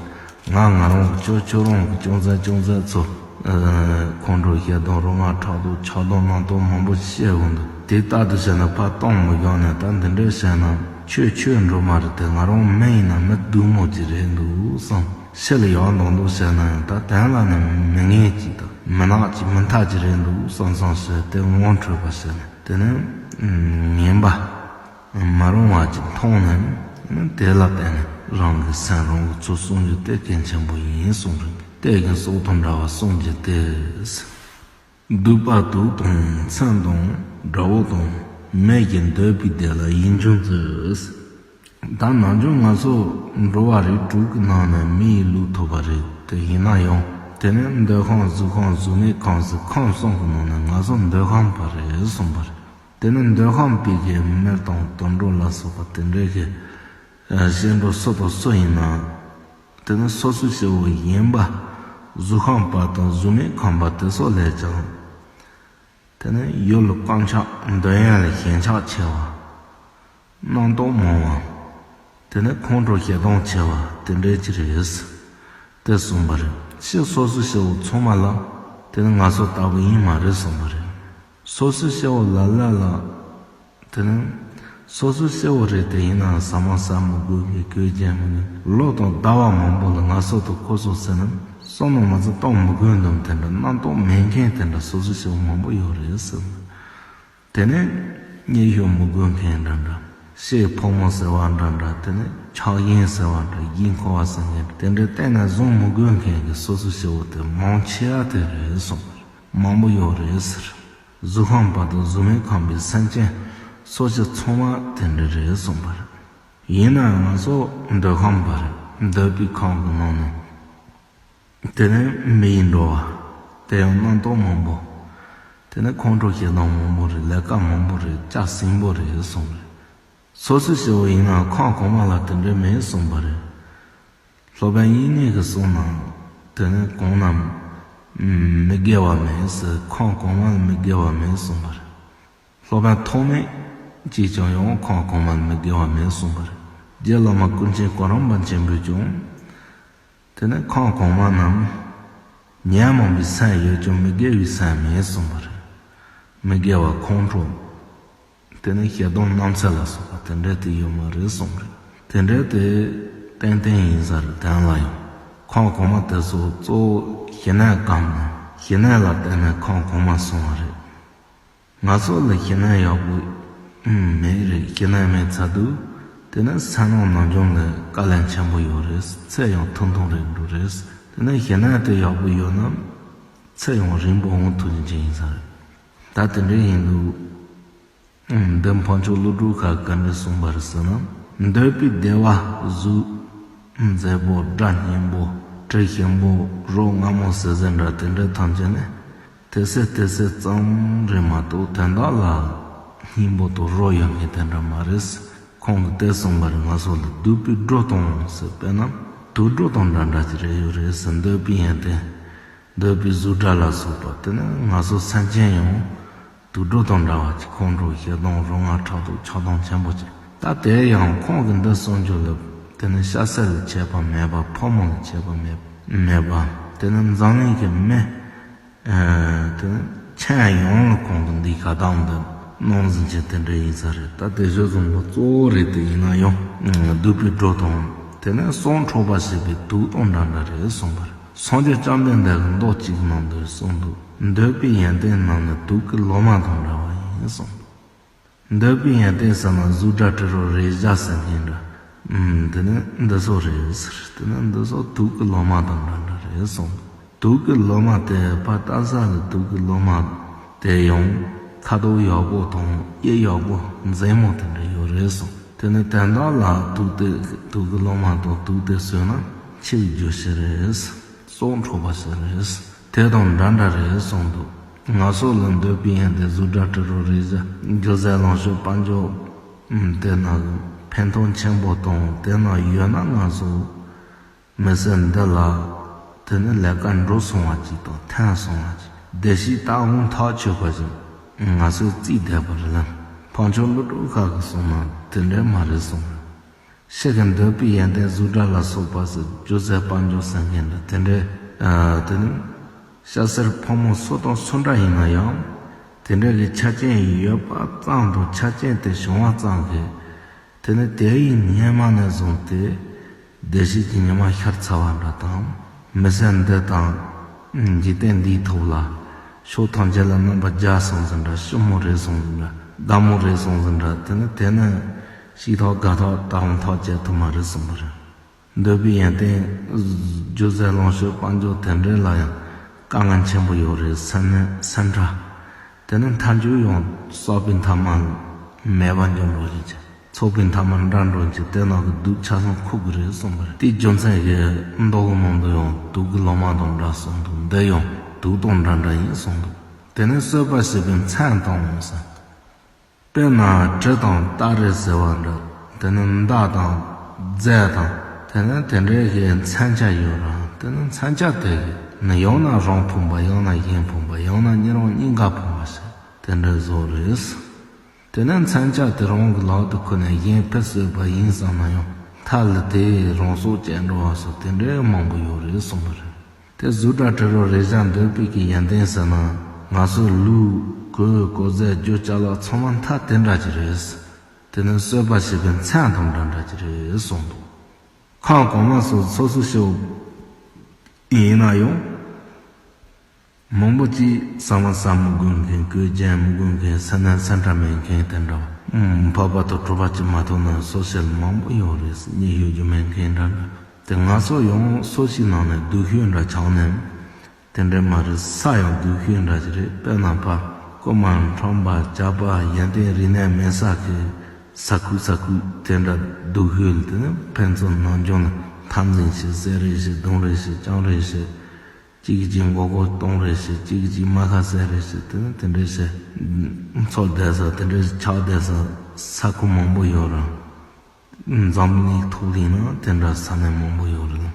ང་ང་རང་གི། ཁྱོད་ཁྱོད་རང་གི། ཅུང་ཟད་ཅུང་ཟད་ཚོ། ཨ། ཁོང་ཁྲོ་ཞེ་སྡང་རུ་ང་ཕྲག་དོག་ཆགས་སྡང་རྣམ་རྟོག་མང་པོ་སྐྱེ་འོང་དུས། དེ་ལྟར་དུ་བྱས་ན་ཕར་གཏོང་མི་དགོས་ནས། ད་འདི་འདྲ་བྱས་ན་ཁྱོད་ཁྱོད་འགྲོ་མ་རེད་དེ། ང་རང་མི་ཡིན་ན་མི་སྡུག་མོ་ཅིག་རེད་འདུག་བསམ། ཕྱི་ལ་ཡག་མདོག་མདོག་བྱས་ན་ཡང་ད་དོན་ལ་ནི་མི་ངན་ཅིག་དང་མི་ནག་ཅིག་མི་འཐད་ཅིག་རེད་འདུག་བསམ་བསམ་བྱས་དེ་ངོ་འཕྲོད་པ་བྱས་ནས། དེ་ནས་ངན་པ་མ་རུང་བ་ཅིག་མཐོང་ནས་དེ་ལ་བརྟེན་ནས་ རང་གི་སེམས་རང་གིས་ཚུར་གསུང་རྒྱུ་དེ་གལ་ཆེན་པོ་ཡིན་གསུངས་རེད། གཏད་གི་སྲོག་དང་འདྲ་བ་གསུང་རྒྱུ་དེ། སྡིག་པ་དུག་དང་མཚོན་དང་དགྲ་བོ་དང་། མི་གི་འདོད་པའི་བདེ་ལ་ཡིད་འབྱུང་ཚུལ། ད་ནམ་རྒྱུན་ང་ཚོ་འགྲོ་བ་རིགས་དྲུག་གི་ནང་ནས་མི་ཡི་ལུས་ཐོབ་པ་རེད། དེ་ཡིན་ན་ཡང་དེ་ནི་འདོད་ཁམས་གཟུགས་ཁམས་གཟུགས་མེད་ཁམས་ཟེར་ཁམས་གསུམ་གི་ནང་ནས་ང་ཚོ་འདོད་ཁམས་པ་རེད་གསུངས་པ་རེད། དེ་ནི་འདོད་ཁམས་པའི་གི་མི་དང་དུད་འགྲོ་ལ་སོགས་པ་དེ་འདྲའི་གི་ཨ་གཤིན་འགྲོ་སུ་དང་སུ་ཡིན་ན། དེ་ནི་སོ་སོའི་སྐྱེ་བོ་ཡིན་པ། གཟུགས་ཁམས་པ་དང་གཟུགས་མེད་ཁམས་པ་དེ་སོགས་ལས་ཀྱང་། དེ་ནི་ཡུལ་ལ་བརྐམ་ཆགས་འདོད་ཡོན་ལ་ཞེན་ཆགས་ཆེ་བ། རྣམ་རྟོག་མང་བ། དེ་ནི་ཁོང་ཁྲོ་ཞེ་སྡང་ཆེ་བ་དེ་འདྲའི་ཅིག་རེད། དེ་གསུངས་པ་རེད། སྤྱིར་སོ་སོའི་སྐྱེ་བོ་ཚང་མ་ལ་དེ་ནི་ང་ཚོ་ལྟ་བུ་ཡིན་མ་རེད་གསུངས་པ་རེད། སོ་སོའི་སྐྱེ་བོ་ལ་ལ་ལ། དེ་ནི་སོ་སོའི་སྐྱེ་བོ་རེད། དེ་ཡིན་ན་ཟ་མ་ཟ་མི་དགོས་གི། གོས་གྱོན་མི་དགོས། ལོ་དང་ཟླ་བ་མང་པོ་ལ་ང་ཚོ་དང་ཁོ་ཚོ་ཟེར་ན་བསམ་བློ་མ་ཚོ་གཏོང་མི་དགོས་འདུག། དེ་འདྲ་རྣམ་རྟོག་མེད་མཁན་དེ་འདྲ་སོ་སོའི་སྐྱེ་བོ་མང་པོ་ཡོད་རེད་ཟེར། དེ་ནས་གཉེན་ཤོར་མི་དགོས་མཁན་འདྲ་འདྲ། གཤེད་ཕོ་མོ་ཟེར་བ་འདྲ་འདྲ། དེ་ནས་ཆགས་ཞེན་ཟེར་བ་འདྲ། ཡིད་འཁོར་བ་ཟེར་མཁན་དེ་འདྲ་གཏན་ནས་བཟུང་མི་དགོས་མཁན་གྱི་སོ་སོའི་སྐྱེ་བོ་དེ་མང་ཆེ་བ་དེ་རེད་གསུངས་པ་རེད། མང་པོ་ཡོད་རེད་ཟེར། གཟུགས་ཁམས་པ་དང་གཟུགས་མེད་ཁམས་པའི་སེམས་ཅན་སོ་སྐྱེ་ཚང་མ་དེ་འདྲ་རེད་གསུངས་པ་རེད། ཡིན་ནའང་ང་ཚོ་འདོད་ཁམས་པ་རེད། འདོད་པའི་ཁམས་ཀྱི་ནང་ནས། དེ་ནས་མི་ཡི་འགྲོ་བ། དེ་ཡང་རྣམ་རྟོག་མང་པོ། དེ་ནས་ཁོང་ཁྲོ་ཞེ་སྡང་མང་པོ་རེད། ལས་ཀ་མང་པོ་རེད། སྐྱ་སིང་པོ་རེད་གསུངས་རེད། སོ་སོའི་སྐྱེ་བོ་ཡིན་ན་ཁམས་གོང་མ་ལ་དེ་འདྲ་མེད་གསུངས་པ་རེད། སློབ་དཔོན་དབྱིག་གཉེན་གྱིས་གསུངས་ན། དེ་ནི་གང་རྣམས་མི་དགེ་བ་མེད་ཟེར། ཁམས་གོང་མ་ལ་མི་དགེ་བ་མེད་གསུངས་པ་རེད། སློབ་དཔོན་ཐོགས་མེད་ཀྱིས་ཀྱང་ཡང་ཁམས་གོང་མ་ལ་མི་དགེ་བ་མེད་གསུངས་པ་རེད། རྗེ་བླ་མ་ཀུན་མཁྱེན་གོ་རམས་པ་ཆེན་པོས་ཀྱང་། དེ་ནི་ཁམས་གོང་མ་རྣམས་ཉོན་མོངས་པའི་སེམས་ཡོད་ཀྱང་མི་དགེ་བའི་སེམས་མེད་གསུངས་པ་རེད། མི་དགེ་བ་ཁོང་ཁྲོ། དེ་ནི་ཞེ་སྡང་རྣམ་སེལ་ལ་སོགས་པ་དེ་འདྲ་དེ་ཡོད་མ་རེད་གསུངས་རེད། དེ་འདྲ་དེ་ཏན་ཏན་ཡིན་ས་རེད། དོན་ལ་ཡང་ཁམས་གོང་མ་དེ་ཚོ་གཙོ་བོ་ཞི་གནས་སྐབས་ནས་ཞི་གནས་ལ་བརྟེན་ནས་ཁམས་གོང་མ་སོང་བ་རེད། ང་ཚོ་ལ་ཞི་གནས་ཡག་པོ་མེད་རེད། ཞི་གནས་མེད་ཚར་དུས་དེ་ནི་སེམས་ནང་ནམ་རྒྱུན་ལ་དཀའ་ལས་ཆེན་པོ་ཡོད་རེད། ཚེ་ཡང་ཐུང་ཐུང་རེད་འགྲོ་རེད། དེ་ནི་ཞི་གནས་དེ་ཡག་པོ་ཡོད་ན་ཚེ་ཡང་རིང་པོ་འོང་ཐུབ་རྒྱུ་ཅིག་ཡིན་ས་རེད། ད་དེ་འདྲ་ཡིན་དུས། འདི་འཕགས་མཆོག་ཀླུ་སྒྲུབ་ཁ་ག་འདྲ་གསུངས་པ་རེད་ཟེར་ན། འདོད་པའི་བདེ་བ་གཟུགས་མཛེས་པོ། སྒྲ་སྙན་པོ། དྲི་ཞིམ་པོ། རོ་མངར་མོ་ཟེར་ཟེར་འདྲ་དེ་འདྲ་ཐམས་ཅད་ནི་དེ་སྲིད་དེ་སྲིད་ཙམ་རེད་མ་གཏོགས་དོན་དག་ལ་སྙིང་པོ་དང་རོ་ཡོད་མཁན་དེ་འདྲ་མ་རེད། ཁོང་གིས་དེ་གསུངས་པ་རེད། ང་ཚོ་ལ་སྡིག་པའི་སྒྲོ་དང་ཟེར། དཔེར་ན་དུག་སྒྲོ་དང་འདྲ་འདྲ་ཅིག་རེད་ཡོད་རེད་ཟེར། འདོད་པའི་ཡོན་ཏན། འདོད་པའི་གཟུགས་སྒྲ་ལ་སོགས་པ་དེ་ནི་ང་ཚོ་སེམས་ཅན་ཡང་དུག་སྒྲོ་དང་འདྲ་བ་ཅིག། ཁོང་ཁྲོ་ཞེ་སྡང་རོ་མངར་ཕྲག་དོག་ཆགས་སྡང་ཆེན་པོ་ཅིག། ད་དེ་ཡང་ཁོང་གི་འདི་གསུང་རྒྱུ་ལ་དེ་ནི་སྐྱ་སེར་ལ་ཁྱད་པར་མེད་པ། ཕོ་མོ་ལ་ཁྱད་པར་མེད་མེད་པ། དེ་ནི་འཛམ་གླིང་གི་མི་ཨ་དེ་ནི་ཁྱོན་ཡོངས་ལ་ཁོང་གི་འདི་ཁ་གདངས་འདི་སྣང་ཟིན་ཆེ་དེ་འདྲ་ཡིན་ས་རེད། ད་དེ་ཤོད་བཟང་པོ་གཙོ་བོ་རེད། དེ་ཡིན་ན་ཡང་སྡིག་པའི་སྒྲོ་དང་དེ་ནི་སྲོག་འཕྲོག་པ་བྱེད་པའི་དུག་དང་འདྲ་འདྲ་རེད་གསུངས་པ་རེད། སངས་རྒྱས་བཅོམ་ལྡན་འདས་ཀྱིས་མདོ་གཅིག་ནང་དུ་གསུངས་འདུག། འདོད་པའི་ཡོན་ཏན་རྣམས་ནི་དུག་གི་ལོ་མ་དང་འདྲ་བ་ཡིན་གསུངས་འདུག། འདོད་པའི་ཡོན་ཏན་ཟེར་ན་གཟུགས་སྒྲ་དྲི་རོ་རེག་བྱ་ཟེར་མཁན་འདྲ། ཨུམ། དེ་ནི་འདི་ཚོ་རེད་ཟེར། དེ་ནི་འདི་ཚོ་དུག་གི་ལོ་མ་དང་འདྲ་འདྲ་རེད་གསུངས་འདུག། དུག་གི་ལོ་མ་དེ་ཕར་ལྟ་ས་ལ་དུག་གི་ལོ་མ་དེ་ཡང་ཁ་དོག་ཡག་པོ་དང་དབྱིབས་ཡག་པོ་མཛེས་མོ་དེ་འདྲ་ཡོད་རེད་གསུངས། དེ་ནི་དོན་དག་ལ་དུག་དེ་དུག་གི་ལོ་མ་དང་དུག་དེ་ཟོས་ན་འཆི་བའི་རྒྱུ་ཞིག་རེད། སྲོག་འཕྲོག་པ་ཞིག་རེད། དེ་དང་འདྲ་འདྲ་རེད་གསུངས་འདུག། ང་ཚོ་ལ་འདོད་པའི་ཡོན་ཏན་གཟུགས་སྒྲ་དྲི་རོ་རེག་བྱ་རྒྱུ་རྫས་ལོངས་སྤྱོད་དཔལ་འབྱོར་དེ་ན་ཕན་ཐོགས་ཆེན་པོ་དང་དེ་ན་ཡོད་ན་ང་ཚོ་མི་ཚེ་འདི་ལ་དེ་ནི་ལས་ཀ་འགྲོ་སོང་བ་ཅིག་དང་ཐོན་སོང་བ་ཅིག་བདེ་སྐྱིད་རྟག་འོང་ཐག་ཆོད་པ་ཞིག་ང་ཚོས་རྩིས་བསྡད་པ་རེད་ལ། འཕགས་མཆོག་ཀླུ་སྒྲུབ་ཁ་གིས་གསུངས་ན་དེ་འདྲ་མ་རེད་གསུངས། ཕྱི་གི་འདོད་པའི་ཡོན་ཏན་གཟུགས་སྒྲ་ལ་སོགས་པ་ཟེར་རྒྱུ་རྫས་དཔལ་འབྱོར་ཟེར་མཁན་འདྲ་དེ་འདྲའི་ཨ་དེ་ནི་སྐྱ་སེར་ཕོ་མོ་སུ་དང་སུ་འདྲ་ཡིན་ན་ཡང་དེ་འདྲ་གི་ཆ་རྐྱེན་ཡོད་པ་ཙམ་དང་ཆ་རྐྱེན་དེ་བྱུང་བ་ཙམ་གྱིས་དེ་ནི་དེ་ཡི་སྔོན་མ་ནས་བཟུང་སྟེ་བདེ་སྐྱིད་ཀྱི་ཉི་མ་ཤར་ཚར་བ་འདྲ་དང་། མི་ཚེ་འདི་དང་འཇིག་རྟེན་འདིའི་ཐོག་ལ་ཕྱོགས་ཐམས་ཅད་ལ་རྣམ་པར་རྒྱལ་སོང་ཟིན་འདྲ། ཞི་མོ་རེད་སོང་ཟིན་འདྲ། བདེ་མོ་རེད་སོང་ཟིན་འདྲ། དེ་ནི་དེ་ནི་ཤིག་ཐོག་དགའ་ཐོག་ད་འོང་ཐོག་བཅད་ཐུབ་མ་རེད་གསུངས་པ་རེད། འདོད་པའི་ཡོན་ཏན་རྒྱུ་ཟད་ལོངས་སྤྱོད་དཔལ་འབྱོར་དེ་འདྲ་ལ་ཡང་དཀའ་ངལ་ཆེན་པོ་ཡོད་རེད། སེམས་ནད་སེམས་ཁྲལ། དེ་ནི་མཐའ་མཇུག་ཡང་གསོག་པའི་མཐའ་མ་མེད་པ་འགྱུར་འགྲོ་བཞིན་ཆེ། ཚོགས་པའི་མཐའ་མ་འདྲ་འགྲོ་གྱི་དེ་ནང་གི་སྡུག་ཆ་ཚང་ཁུག་གི་རེད་གསུངས་པ་རེད། དེའི་རྒྱུ་མཚན་གྱིས་མདོ་གི་ནང་དུ་ཡང་དུག་གི་ལོ་མ་དང་འདྲ་གསུངས་འདུག་འདི་ཡང་དུག་དང་འདྲ་འདྲ་ཡིན་གསུངས་འདུག་དེ་ནི་གསོད་པ་བྱེད་པའི་མཚན་དང་ཟེར། དཔེར་ན་གྲི་དང་སྟ་རེ་ཟེར་བ་འདྲ། དེ་ནི་མདའ་དང་རྫས་དང་། དེ་ནི་དེ་འདྲའི་གི་མཚོན་ཆ་ཡོད་ར། དེ་ནི་མཚོན་ཆ་དེ་གི་ནི་ཡང་ན་རང་ཕོངས་པ། ཡང་ན་གཞན་ཕོངས་པ། ཡང་ན་ཉེ་རང་གཉིས་ཀ་ཕོངས་པ་ཞིག་དེ་འདྲའི་བཟོ་རེད། དེ་ནི་མཚོན་ཆ་དེ་རང་གི་ལག་ཏུ་ཁུར་ནས་གཞན་ཕར་གསོད་པ་ཡིན་བསམ་ན་ཡང་མཐའ་ལ་དེ་རང་སྲོག་བཅད་འགྲོ་བ་སོགས་དེ་འདྲའི་མང་པོ་ཡོད་རེད་གསུངས་པ་རེད། དེ་གཟུགས་སྒྲ་དྲི་རོ་རེག་བྱ་འདོད་པའི་གི་ཡོན་ཏན་ཟེར་ན། ང་ཚོའི་ལུས་གོས་གོས་ཟས་རྒྱུ་ཅ་ལག་ཚང་མ་མཐའ་དེ་འདྲ་ཅིག་རེད། དེ་ནི་གསོད་པ་བྱེད་པའི་མཚན་དང་འདྲ་འདྲ་ཅིག་རེད་གསུངས་འདུག་ཁམས་གོང་མ་སོགས་སོ་སོ་སྐྱེ་བོ་ཡིན་ན་ཡང་། མང་པོ་ཅིག་ཟ་མ་ཟ་མི་དགོས་མཁན། གོས་གྱོན་མི་དགོས་མཁན། སེམས་ནད་སེམས་ཁྲལ་མེད་མཁན་དེ་འདྲ་བ། འཕགས་པ་དང་གྲུབ་པ་ཅིག་མ་ཐུག་ན་སོ་སྐྱེ་མང་པོ་ཡོད་རེད། གཉིད་ཤོད་རྒྱུ་མེད་མཁན་འདྲ་འདྲ། དེ་ང་ཚོ་ཡང་སོ་སྐྱེ་ནང་ནས་སྡུག་ཤོས་འདྲ་ཆགས་ནས། དེ་འདྲ་མ་རེད། ས་ཡང་སྡུག་ཤོས་འདྲ་ཞིག་རེད། དཔེར་ན་ཕ་རྐུན་མ་ཁྲམ་པ་ཇག་པ་ཡོན་ཏན་རིག་གནས་མེད་ས་གི་ས་ཁུག་ས་ཁུག་དེ་འདྲ་སྡུག་ཤོས་ལ། དེ་ནི་ཕན་ཚུན་ནམ་རྒྱུན་ལ་འཐབ་འཛིང་བྱེད། བསད་རེས་བྱེད། རྡུང་རེས་བྱེད། བཅོམ་རེས་བྱེད། གཅིག་གིས་གཅིག་མགོ་སྐོར་གཏོང་རེས་བྱེད། གཅིག་གིས་གཅིག་རྨ་ཁ་བསད་རེས་བྱེད། དེ་ནི་དེ་འདྲས་བྱེད། འཚོ་བསྡད་ས་དེ་འདྲས་ཆགས་བསྡད་ས་ས་ཁུག་མང་པོ་ཡོད་རེད། འཛམ་གླིང་ཐོག་ལ་ཡིན་ན་དེ་འདྲ་ས་གནས་མང་པོ་ཡོད་རེད།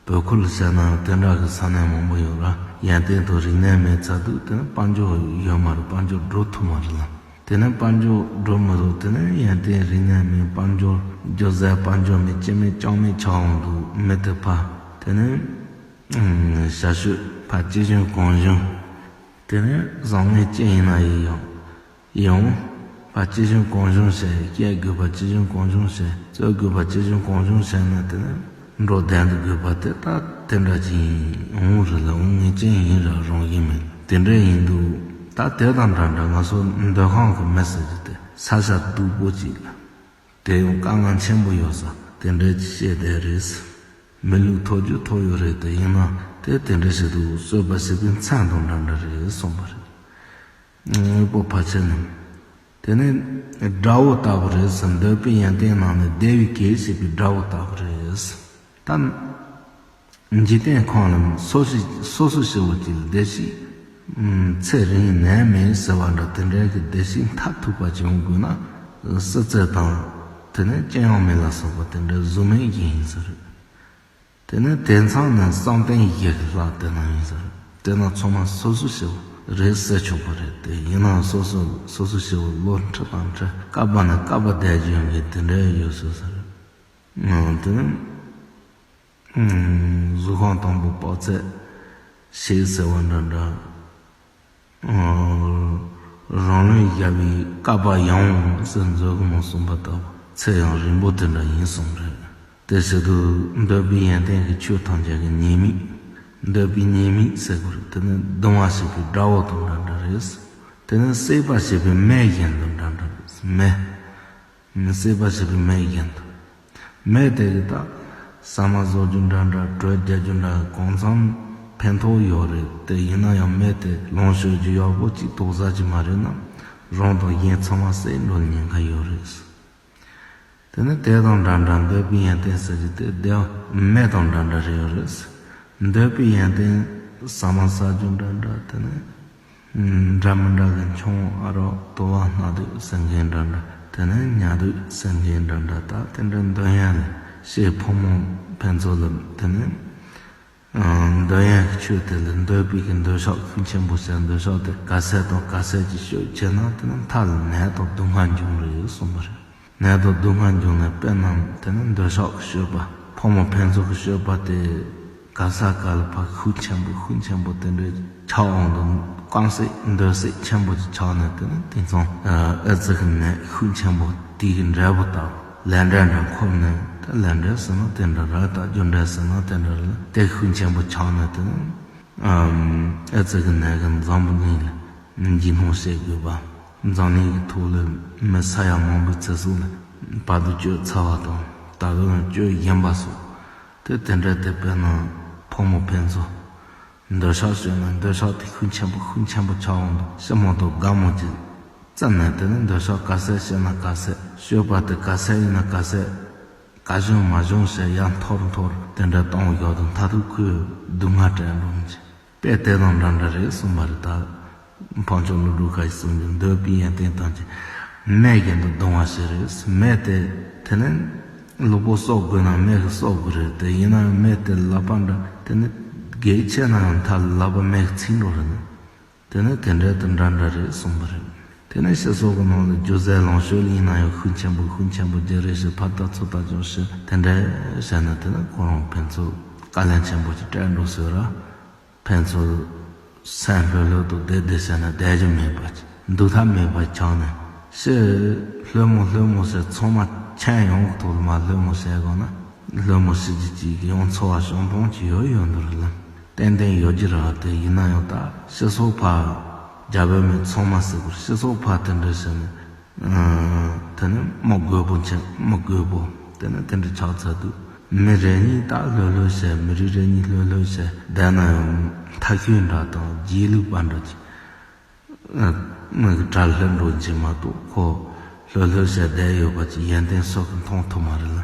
བོད་ཁུལ་ལ་བཤད་ན་དེ་འདྲ་གི་ས་གནས་མང་པོ་ཡོད་རེད། ཡོན་ཏན་དང་རིག་གནས་མེད་ཚར་དུས་དེ་ནི་དཔལ་འབྱོར་ཡོད་མ་རེད། དཔལ་འབྱོར་འགྲོ་ཐུབ་མ་རེད་ལ། དེ་ནི་དཔལ་འབྱོར་འགྲོ་མི་ཐུབ། དེ་ནི་ཡོན་ཏན་རིག་གནས་མེད། དཔལ་འབྱོར་རྒྱུ་ཟད། དཔལ་འབྱོར་མེད། སྐྱེ་མེད་སྐྱོང་མེད་ཆགས་འོང་དུས་མི་དེ་ཕ་དེ་ནི་ཞ་ཤོད་ཕ་ཅི་བྱུང་གང་བྱུང་། དེ་ནི་བཟང་ངན་ཅི་ཡིན་ན་ཡིན་ཡང་། ཡང་། ཕ་ཅི་བྱུང་གང་བྱུང་བྱས། སྐྱེ་དགོས་པ་ཅི་བྱུང་གང་བྱུང་བྱས། རྩོད་དགོས་པ་ཅི་བྱུང་གང་བྱུང་བྱས་ན། དེ་ནི་འགྲོ་བདེན་དུ་དགོས་པ་དེ་ད་དེ་འདྲ་ཅིག་ཡིན་འོང་རེད་ལ། འོང་ངེས་ཅན་ཡིན་ར་རང་བཞིན་མིན། དེ་འདྲ་ཡིན་དུས་ད་དེ་དང་འདྲ་འདྲ་ང་ཚོ་འདོད་ཁམས་ཀྱི་མི་ཟེར་གྱི་དེ་ས་ཆ་སྡུག་པོ་ཅིག་ལ། དེ་ཡང་དཀའ་ངལ་ཆེན་པོ་ཡོད་ས་དེ་འདྲ་ཅིག་བཤད་བསྡད་རེད། མི་ལུས་ཐོབ་རྒྱུ་ཐོབ་ཡོད་རེད། དེ་ཡིན་ན་དེ་དེ་འདྲ་བྱེད་དུས་གསོད་པ་བྱེད་པའི་མཚན་དང་འདྲ་འདྲ་རེད་གསུངས་པ་རེད། དངོས་པོ་ཕལ་ཆེར་ནི། དེ་ནས་དགྲ་བོ་ལྟ་བུ་རེད་ཟེར། འདོད་པའི་ཡོན་ཏན་ནང་ནས་བདེ་བའི་གེགས་བྱེད་པའི་དགྲ་བོ་ལྟ་བུ་རེད། ད་འཇིག་རྟེན་ཁམས་ལ་སོ་སོ་སོ་སོ་སྐྱེ་བོ་གཅིག་ལ་བདེ་སྐྱིད་ཚེ་རིང་ནད་མེད་ཟེར་བ་འདྲ། དེ་འདྲའི་གི་བདེ་སྐྱིད་མཐར་ཐུག་པ་ཅིག་ཡོང་དགོས་ན། སྲིད་རྩེ་དང་དེ་ནས་ཅི་ཡང་མེད་ལ་སོགས་པ་དེ་འདྲའི་གཟུགས་མེད་ཅིག་ཡིན་ས་རེད། དེ་ནས་དེ་མཚམས་ནས་བསམ་གཏན་བཞི་གི་ལྷ་དེ་ན་ཡིན་ཟེར། དེ་ན་ཚང་མ་སོ་སོ་སྐྱེ་བོ་རེད་ཟེར་ཆོག་པ་རེད། དེ་ཡིན་ནའང་སོ་སོ་སོ་སོ་སྐྱེ་བོ་ལོ་ཁྲི་དང་ཁྲི་བསྐལ་པ་ནས་བསྐལ་པ་བསྡད་རྒྱུ་ཡོད་མཁན་དེ་འདྲ་ཡོད་སྲིད་ཟེར། ཨང་། དེ་ནས་གཟུགས་ཁམས་དང་པོ་དཔག་ཚད་བྱེད་ཟེར་བ་འདྲ་འདྲ། རང་ལུས་བཞག་པའི་བསྐལ་པ་ཡང་ཟེར་མཛོད་སྒོ་མོ་གསུམ་པ་ལྟ་བུ་ཚེ་ཡང་རིང་པོ་དེ་འདྲ་ཡིན་གསུངས་རེད། དེ་བྱེད་དུས་འདོད་པའི་ཡོན་ཏན་གྱི་ཆོས་ཐམས་ཅད་ཀྱི་ཉེས་དམིགས། འདོད་པའི་ཉེས་དམིགས་ཟེར་དགོས་རེད། དེ་ནི་གདུང་བ་བྱེད་པའི་དགྲ་བོ་དང་འདྲ་འདྲ་རེད། དེ་ནི་སྲེད་པ་བྱེད་པའི་མེ་བཞིན་དུ་འདྲ་འདྲ་རེད། མེ། མི་སྲེད་པ་བྱེད་པའི་མེ་བཞིན་དུ། མེ་དེ་གི་ད་ཟ་མ་བཟོ་རྒྱུ་འདྲ་འདྲ། གྲོས་རྒྱག་རྒྱུ་འདྲ། གང་འཚམ་ཕན་ཐོགས་ཡོད་རེད། དེ་ཡིན་ན་ཡང་མེ་དེ་ལོངས་སྤྱོད་རྒྱུ་ཡག་པོ་གཅིག་ཐོགས་ས་ཅིག་མ་རེད་ན། རང་དང་གཞན་ཚང་མ་བསད་འགྲོ་ཉེན་ཁ་ཡོད་རེད། དེ་ནི་དེ་དང་འདྲ་འདྲ་འདོད་པའི་ཡོན་ཏན་ཟེར་གྱི་དེ་དེ་མེ་དང་འདྲ་འདྲ་རེད་ཡོད་རེད། འདོད་པའི་ཡོན་ཏན་ཟ་མ་ཟ་རྒྱུ་འདྲ་འདྲ། དེ་ནི་འདྲ་མི་འདྲ་གི་ཆུང་ཨ་རོགས་དུ་བ་སྣ་དུད་ཟེར་མཁན་འདྲ་འདྲ། དེ་ནི་ཉ་དུད་ཟེར་མཁན་འདྲ་འདྲ། ད་དེ་འདྲ་འདོད་ཡོན་ལ་ཞེས་ཕོ་མོ་ཕན་ཚུན་ལ་དེ་ནི་འདོད་ཡོན་གྱི་ཆོས་དེ་ལ་འདོད་པའི་གི་འདོད་ཆགས་ཤུགས་ཆེན་པོ་བྱས། འདོད་ཆགས་དེ་ག་ཚད་དང་ག་ཚད་ཀྱི་སྤྱོད་བྱས་ན་དེ་ནི་མཐའ་ལ་ནད་དང་སྡུག་བསྔལ་འབྱུང་རེད་གསུངས་པ་རེད། ནད་དང་སྡུག་བསྔལ་འབྱུང་ནས། དཔེར་ན་དེ་ནི་འདོད་ཆགས་ཀྱི་སྤྱོད་པ། ཕོ་མོ་ཕན་ཚུན་གྱི་སྤྱོད་པ་དེ་ག་ས་ག་ལ་ཕར་ཤུགས་ཆེན་པོ་ཤུགས་ཆེན་པོ་དེ་འདྲའི་ཆགས་འོང་དུས་རྐང་བསྲེག་འདོད་བསྲེག་ཆེན་པོ་ཅིག་ཆགས་ནས། དེ་ནི་དེང་སང་ཨེ་ཙི་གི་ནད་ཤུགས་ཆེན་པོ་དེ་གི་འབྲས་བུ་དང་ལས་འབྲས་འདྲ་འཁོར་ནས། དེ་ལས་འབྲས་ཟེར་ན་དེ་འདྲ་རེད། ད་རྒྱུ་འབྲས་ཟེར་ན་དེ་འདྲ་རེད། དེ་ཤུགས་ཆེན་པོ་ཆགས་ནས། དེ་ནི་ཨེ་ཙི་གི་ནད་ཀྱིས་འཛམ་བུ་གླིང་ལ་འཇིགས་སྣང་བྱེད་དགོས་པ། འཛམ་གླིང་གི་ཐོག་ལ་མི་ས་ཡ་མང་པོའི་ཚེ་སྲོག་ལ་བར་དུ་གཅོད་ཚར་བ་དང་། ད་དུང་གཅོད་བཞིན་པ་སོགས། དེ་དེ་འདྲ་དེ་དཔེར་ན་ཕོ་མོ་ཕན་ཚུན་འདོད་ཆགས་བྱུང་ན་འདོད་ཆགས་དེ་ཤུགས་ཆེན་པོ་ཤུགས་ཆེན་པོ་ཆགས་འོང་དུས་ཕྱི་མོ་དང་དགའ་མོ་གྱི་བཙལ་ནས། དེ་ནི་འདོད་ཆགས་ག་ཚད་བྱས་ན་ག་ཚད། སྤྱོད་པ་དེ་ག་ཚད་ཡིན་ན་ག་ཚད། ག་བྱུང་མ་བྱུང་ཞེས་ཡར་འཐོར་འཐོར་དེ་འདྲ་གཏོང་བཞག་དུས་མཐར་ཐུག་ཁོས་སྡུག་བསྔལ་སྤྲད་འགྲོ་མི་བྱེད། དཔེ་དེ་དང་འདྲ་འདྲ་རེད་གསུངས་པ་རེད། ད་འཕགས་མཆོག་ཀླུ་སྒྲུབ་ཁ་ཅིག་གསུངས་ཀྱི། འདོད་པའི་ཡོན་ཏན་ཐམས་ཅད་མེ་བཞིན་དུ་གདུང་བ་ཞིག་རེད། མེ་དེ་དེ་ནི་ལུས་པོ་གསོ་དགོས་ན་མེ་གིས་གསོ་དགོས་རེད། དེ་ཡིན་ན་ཡང་མེ་དེ་ལག་པ་འདྲ་དེ་ནི་གེགས་ཆེ་ན་ཡང་མཐའ་ལ་ལག་པ་མེ་གིས་ཚིག་འགྲོ་རེད། དེ་ནི་དེ་འདྲ་དང་འདྲ་འདྲ་རེད་གསུངས་པ་རེད། དེ་ནི་སྤྱི་ཚོགས་ཀྱི་ནང་ལ་སྒྱུ་རྩལ་ལང་ཤོར་ཡིན་ན་ཡང་ཤུགས་ཆེན་པོ་ཤུགས་ཆེན་པོ་རྒྱག་རེས་བྱེད། ཕར་ལྟ་ཚུར་ལྟ་སྦྱོང་བྱེད། དེ་འདྲ་བྱས་ན་དེ་ནི་ཁོ་རང་ཕན་ཚུན་དཀའ་ལས་ཆེན་པོ་ཞིག་སྤྲད་འགྲོ་སྲིད་ར། ཕན་ཚུན་སེམས་ལྷོད་ལྷོད་དུ་བསྡད་བསྡད་བྱས་ན་བསྡད་རྒྱུ་མེད་པ་ཅིག་འདུག་ཐབས་མེད་པ་ཆགས་ནས། ཕྱི་ལྷོད་མོ་ལྷོད་མོ་ཟེར། ཚང་མ་ཁྱོན་ཡོངས་ཀྱི་ཐོག་ལ་མར་ལྷོད་མོ་བྱེད་དགོས་ན། ལྷོད་མོ་བྱེད་རྒྱུ་ཅིག་ཡོང་ཚོར་བ་བྱུང་སྟངས་ཅིག་ཡོད་ཡོད་འདུག་རེད་ལ། ཏན་ཏན་ཡོད་ཀྱི་རེད། དེ་ཡིན་ན་ཡང་ད་སྤྱི་ཚོགས་ཕར་རྒྱ་བོད་མི་ཚང་མ་ཟེར་དགོས། སྤྱི་ཚོགས་ཕར་དེ་འདྲ་བྱས་ནས། དེ་ནི་མི་རྒོད་པོ་ཆེ་མི་རྒོད་པོ་དེ་ནི་དེ་འདྲ་ཆགས་ཚར་དུས། མི་རེ་གཉིས་ད་ལྷོད་ལྷོད་བྱས། མི་རིགས་རེ་གཉིས་ལྷོད་ལྷོད་བྱས་བསྡད་ན་ཡང་མཐའ་ཤུལ་འདྲ་དང་རྗེས་ལུས་པ་འདྲ་ཅིག་མི་གི་གྲལ་ལྷོད་འགྲོ་གྱི་མ་གཏོགས། ཁོ་ལྷོད་ལྷོད་བྱས་བསྡད་ཡོད་པ་ཅིག་ཡོན་ཏན་སུ་གིས་མཐོང་ཐུབ་མ་རེད་ལ།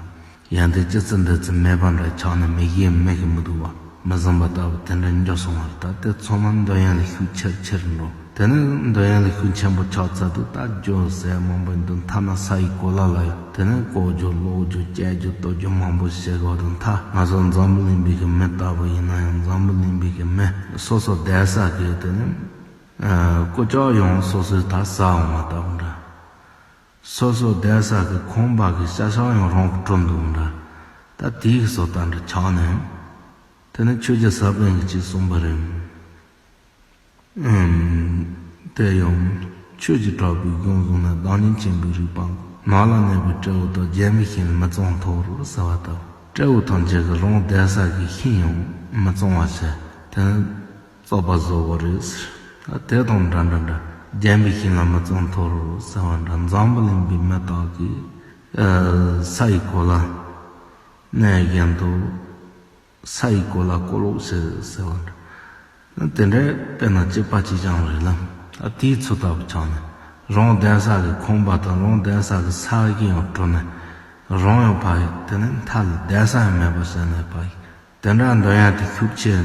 ཡོན་ཏན་ཅི་ཙི་འདི་ཙི་མེད་པ་འདྲ་ཆགས་ནས་མི་གཞན་མི་གིས་མི་སྡུག་པ་མི་བཟང་པ་ལྟ་བུ་དེ་འདྲ་འགྱུར་སོང་བ་རེད། ད་དེ་ཚང་མ་འདོད་ཡོན་ལ་ཤུགས་ཆེར་ཆེར་འགྲོ། དེ་ནི་འདོད་ཡོན་ལ་ཤུགས་ཆེན་པོ་ཆགས་ཚར་དུས་ད་སྒྱུ་རྩལ་མང་པོ་འདི་མཐའ་ན་ས་ཡི་གོ་ལ་ལ་ཡོད། དེ་ནི་ལྐོག་རྒྱུ་སློག་རྒྱུ་བཅད་རྒྱུ་གཏོར་རྒྱུ་མང་པོ་བྱེད་དགོས་དུས། མཐའ་ང་ཚོ་འཛམ་བུ་གླིང་པའི་གི་མི་ལྟ་བུ་ཡིན་ན་ཡང་འཛམ་བུ་གླིང་པའི་གི་མི་སོ་སོ་བསྡད་ས་གི་དེ་ནི། ཨ། ཀུ་ཅོ་ཡང་སོ་སོའི་ད་ཟ་འོང་བ་ལྟ་བུ་འདྲ། སོ་སོ་བསྡད་ས་གི་ཁང་པ་གི་ཤ་ཤ་ཡང་རང་གིས་བཀྲུ་འདུག་འདྲ། ད་དེའི་བཟོ་ལྟ་འདྲ་ཆགས་ནས། དེ་ནི་ཆོས་རྗེ་ས་པཎ་གྱིས་ཅིག་གསུངས་པ་རེད། ཨམ། དེ་ཡང་ཆོས་ཀྱི་གྲགས་པའི་གཞུང་བཟུང་ན། བདག་ཉིད་ཆེན་པོའི་རིག་པ་ནགས་ལ་གནས་པའི་སྤྲེའུ་དག། རྒྱལ་མོའི་ཤིང་ལ་མི་བཙོང་ཐོག་རོལ་ཟེར་བ་ལྟ་བུ། སྤྲེའུ་ཐམས་ཅད་ཀྱིས་རང་བསྡད་ས་གི་ཤིང་ཡང་མི་བཙོང་བ་བྱས། དེ་ནི་བཙོག་པ་བཟོ་བ་རེད་ཟེར། དེ་དང་འདྲ་འདྲ་འདྲ། རྒྱལ་མོའི་ཤིང་ལ་མི་བཙོང་ཐོག་རོལ་ཟེར་བ་འདྲ། འཛམ་བུ་གླིང་པའི་མི་དག་གིས། ཨ། ས་ཡི་གོ་ལ་གནས་བཞིན་དུ། ས་ཡི་གོ་ལ་ཀོ་ལོག་ཟེར་ཟེར་བ་འདྲ། དེ་འདྲའི་དཔེར་ན་གཅིག་པ་གཅིག་རྐྱང་རེད་ལ། ཨ། དེའི་ཚུལ་ལྟ་བུ་ཆགས་ནས། རང་བསྡད་ས་གི་ཁང་པ་དང་རང་བསྡད་ས་གི་ས་གཞི་ཡང་བཀྲུས་ནས། རང་ཡང་ཕ་གི་དེ་ནི་མཐའ་ལ་བསྡད་ས་ཡང་མེད་པ་བྱས་ནས་ཕ་གི། དེ་འདྲ་འདོད་ཡོན་དེ་ཤུགས་ཆེ།